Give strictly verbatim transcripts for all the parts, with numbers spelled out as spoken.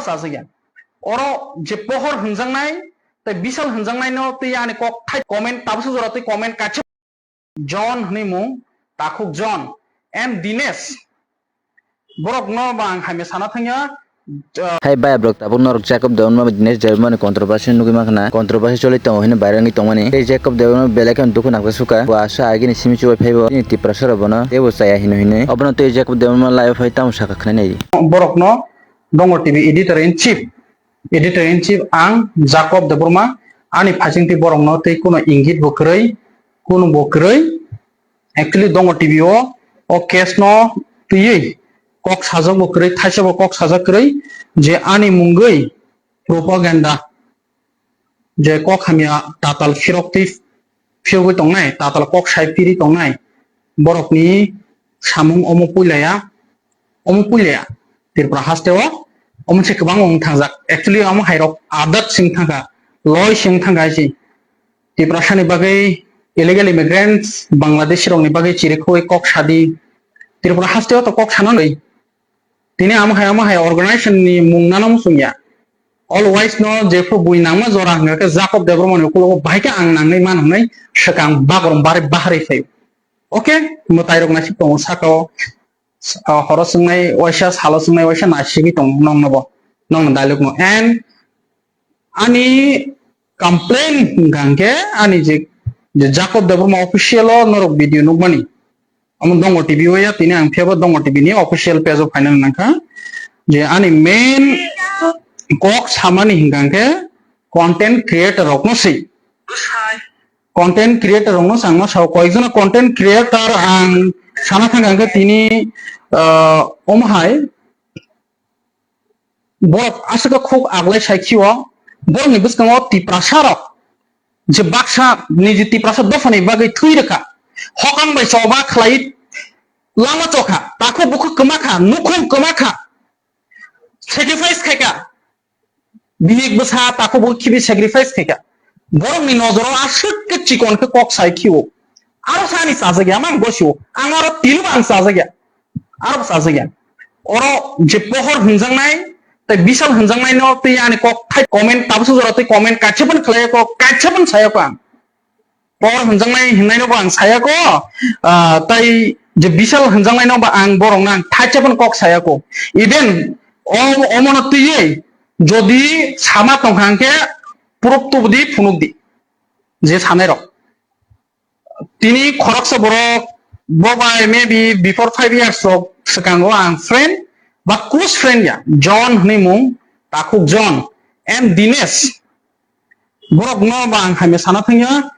Chajak ya. Oro je pohor hwnjaknai tei bisal hwnjaknaino twi ani kok thai comment tabuksa jora twi comment kaisa John hwnwi mung, takhuk John, and Dinesh. Borokno bo ang hamya sana thangya. Hai baya borok tabuk norok Jacob Debbarma Dinesh Debbarmani controversy nugwi mankha na, controversy choli tongo hwnwi viral wngwi tongmani. Tei Jacob Debbarma belai kheno dukhu nangkha suka, bo aswk agini simi chubai phaibo chini Tiprasa rok bono teibo chaya hino hwnwi. Obono tei Jacob Debbarma live phai tamo sakha khwnai nai. Borokno Dongor T V editor in chief, editor in chief ang Jacob Debbarma, ani phaichingtwi borokno tei kuno ingit bo kwrwi, kuno bo kwrwi. Actually Dongor T V o, o case no twiwi kok sajak bo kwrwi, thaisa bo kok sajak kwrwi je ani mungwi propaganda, je kok hamya tatal phirok twi phiyogwi tongnai, tatal kok sai phiri tongnai, borokni samung omo puilaya, omo puilaya. Tripura haste o omo se kwbang wng thangjak. Actually omo hairok adat sing thangkha, loi sing thangkha hai se. Tiprasani bagwi illegal immigrants, Bangladeshi rokni bagwi chirikhoi kok sadi. Tripura haste o to kok sana nai. Tini amo hai, amo hai organization ni mung nana muchung ya. Always no jephru bui nangma jora hwnga khe Jacob Debbarma ni ukulogo bahai khe ang nangnai man hwnwi swkang bagrum bari bahari phaio. Okay, mwtai rok naisik tongo saka o, ah, horo chwngnai waisa, salo chwngnai waisa naisigwi tongo nongno bo, nongno dialogue no. And ani complain hwnka hwnkhe ani je, je Jacob Debbarma official o norok video nukmani. Omo Dongor T V o ya, tini ang phiyaba Dongor T V ni official page o phainani nangkha je ani main kok samani hwnka hwnkhe content creator rokno se. Content creator rokno changma sao, koyekjona content creator ang sana thangkha hwnkhe tini, ah, omo hai borok aswk khuk aglai sai khio, borokni bwskango Tiprasa rok je baksa niji Tiprasa dophani bagwi thwi rwkha, hokang bai choba khlai, lama chokha, takhuk bukhuk kwma kha, nukhung kwma kha, sacrifice khai kha, bihik bwsa takhuk bukhuk khibi sacrifice khai kha. Borokni nojoro aswk khe chikon khe kok sai khio. Aro sani chajak ya, mang gosio. Ang aro tino ang chajak ya. Aro chajak ya. Oro je pohor hwnjaknai, tei bisal hwnjaknaino tei ani kok thai comment tabuksa jora tei comment kaisa phano khlai ya kok, kaisa phano saya kok ang. Pohor hwnjaknai hwnnaino bo ang saya kok, ah, tei je bisal hwnjaknaino bo ang borokno ang thaisa phano kok saya kok. Even o, omono twiwi jodi sama tongkha hwnkhe proof tubudi phunukdi je sanairok. Tini khoroksa borok bo bai maybe before five years rok swkango ang friend ba close friend ya, John hwnwi mung, takhuk John, and Dinesh. Borokno ba ang hamya sana thangya,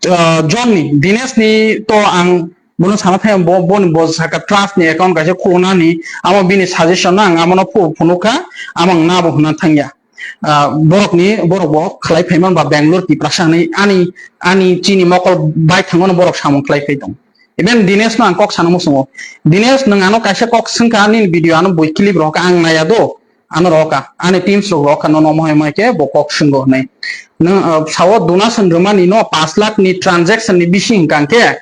ah, John ni, Dinesh ni to ang bono sana thangya, bo, boni bo saka trust ni account kaisa khulna ni, amo bini suggestion no ang amo no phu-, phunukha, amo ang nabo hwnna thangya. Ah, borok ni, borok bo khlai phaiman ba Bangalore Tiprasa ni ani, ani chini mokol bai thango no borok samung khlai phai tong. Even Dinesh no ang kok sana muchungo. Dinesh nwng ano kaisa kok swngkha ani video ano bui clip rohorkha ang naya do. Ano rohorkha, ani teams rok rohorkha, nono mohai mai khe bo kok swnggo hwnwi. Nwng, uh, sao donation rwmani no pash lakh ni transaction ni bisi hwnkha hwnkhe,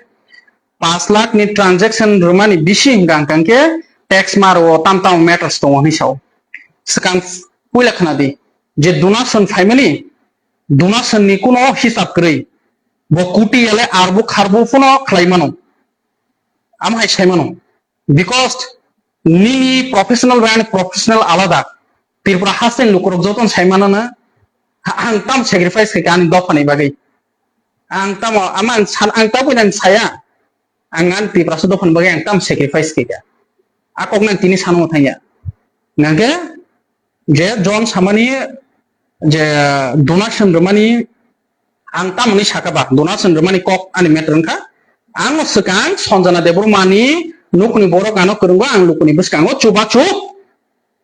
pash lakh ni transaction rwmani bisi hwnkha hwnkha hwnkhe tax ma rwo tam tamo matters tongo hwnwi sao. Swkang puila khna di je donation phaimani, donation ni kuno hisab kwrwi. Bo kuti ele arbu kharbu phano khlai mano. Amo hai sai mano. Because nini professional bai ani professional alada. Tripura haste ni lukurok joto sai mano na. Ha-, ang tam sacrifice khai ani dopha ni bagwi. Ang tamo, ama ang san, ang tabuk nang saya. Ang ani Tiprasa dopha ni bagwi ang tam sacrifice khai. A kok nang tini sano thangya. Nangke je John samani je donation rwmani ang tamoni saka ba, donation rwmani kok ani matter wngkha. Ang swkang Sanjana Debbarmani nukni borok ano kwrwngo, ang lukuni bwskango chubachu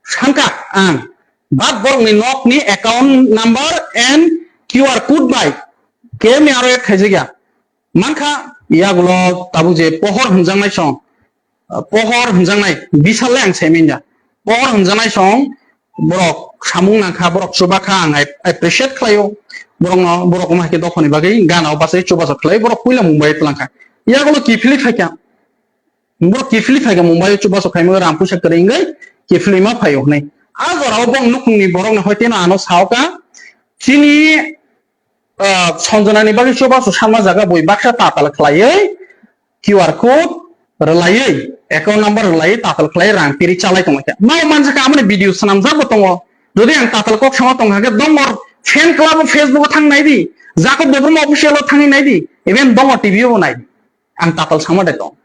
sankha ang. But borokni nokni account number and Q R code bai kemni aro add khaijakya. Mankha yagulo tabuk je pohor hwnjaknai song, pohor hwnjaknai bisal le ang sai manya. Pohor hwnjaknai song borok samung nangkha, borok chubakha, ang ai-, appreciate khlaio. Borokno, borok wngma hai khe dophani bagwi gana o bachai chubachu khlai, borok puila Mumbai o twlangkha. Yagulo kiphilwi phaikha. Borok kiphilwi phaikha Mumbai o chubachu khaimani rang puisa kwrwi wngwi kiphilwi ma phaio hwnwi. A jorao bong nukhungni borokni hoiteno ano saoka, chini, ah, Sanjana ni bagwi chubachu sama jaga bui baksa tatal khlaiwi Q R code rwlaiwi, account number rwlaiwi tatal khlai rang piri chalai tonglaikha. Mau manjakha amoni video swnamjakbo tongo. Jodi ang tatal kok sama tongkha khe dongor fan club o Facebook o thang naidi, Jacob Debbarma official o thangwi naidi, even dongor T V o bo naidi. Ang tatal sama de tong.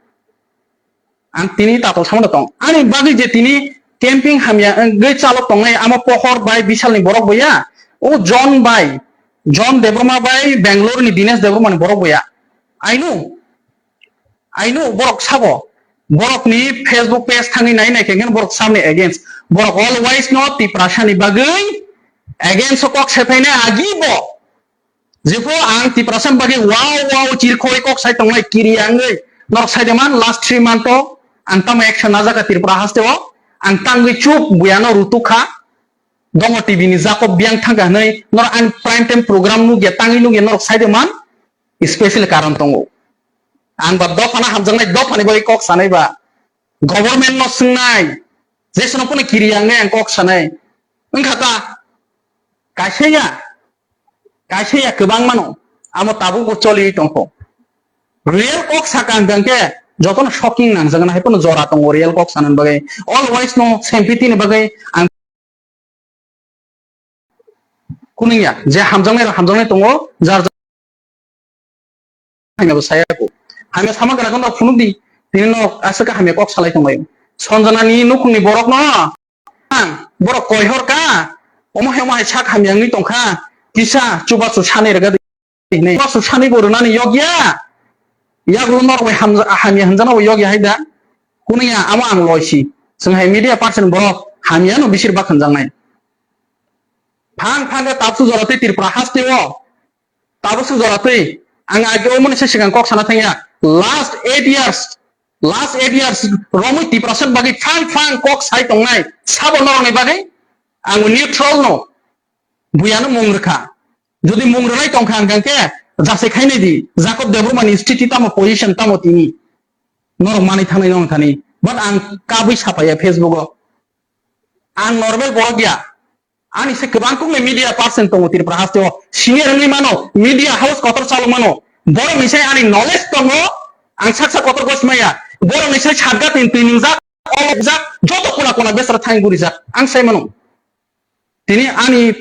Ang tini tatal sama de tong. Ani bagwi je tini camping hamya wngwi chalo tongnai, amo Pohor bai Bisalni borok bo ya. O John bai, John Debbarma bai Bangalore ni Dinesh Debbarma ni borok bo ya. I know. I know, borok sabo. Borok ni Facebook page thangwi nai nai khe borok samni against. Borok always no Tiprasa ni bagwi against o kok sephainai agi bo. Jepho ang Tiprasa bagwi wow wow chirkhoi kok sai tongnai kiri angwi. Norok sai de man last three month o ang tamo action najaka Tripura haste o. Ang tangwi chup buyano rutuk kha. Dongo T V ni Jacob biyang thangka hwnwi norok ang prime time program nukya tangwi nukya norok sai de man special karon tongo. Ang ba dophano hamjaknai dophani bagwi kok sanai ba government no swngnai jeswno phano kiri yangnai ang kok sanai wngkha ta kaisa ya. Kaisa ya kwbang mano, amo tabukbo choliwi tongkho. Real kok sakha hwnkhe jotono shocking nangjak, hai phano jora tongo real kok sanani bagwi. Always no sympathy ni bagwi ang kunungya, je hamjaknai rok hamjaknai tongo, jar jar hamya bo saya ko. Hamya sama kana kono phunuk di, tini no aswk hamya kok salai tonglaio. Sanjana ni nukhungni borok no, ang, borok koi hor ka, omo hai omo hai sak hamya wngwi tongkha, kisa chubachu sanwi rwgadi hinwi. Chubachu sanwi bo rwnani yokya, yaklo norok bai hamja-, hamya hwnjakna bo yokya hai da. Kunui ya, amo ang loisi. Chwng hai media person borok hamya no bisir bak hwnjaknai. Phang phang khe tabsu jora tei Tripura haste o. Tabuk se jora twi ang age omo ni se swkang kok sana thangya. Last eight years, last eight years romwi Tiprasa bagwi phang phang kok sai tongnai sabo norokni bagwi ang neutral no, buyano mung rwkha. Jodi mung rwnai tongkha hwnkha khe jasai khainai di, Jacob Debbarma ni sthiti tamo, position tamo tini, norok manwi thangnai nong thani. But ang kabwi sapaiya Facebook o, ang normal borok ya. Ani se kwbang kukni media person tongo Tripura haste o. Senior wngwi mano, media house kotor chalo mano. Borok ni se ani knowledge tongo, ang sak sak kotor gosi maya. Borok ni se satgat ni twi nungjak, olokjak, joto kona kona besra thang gurijak. Ang sai mano. Tini ani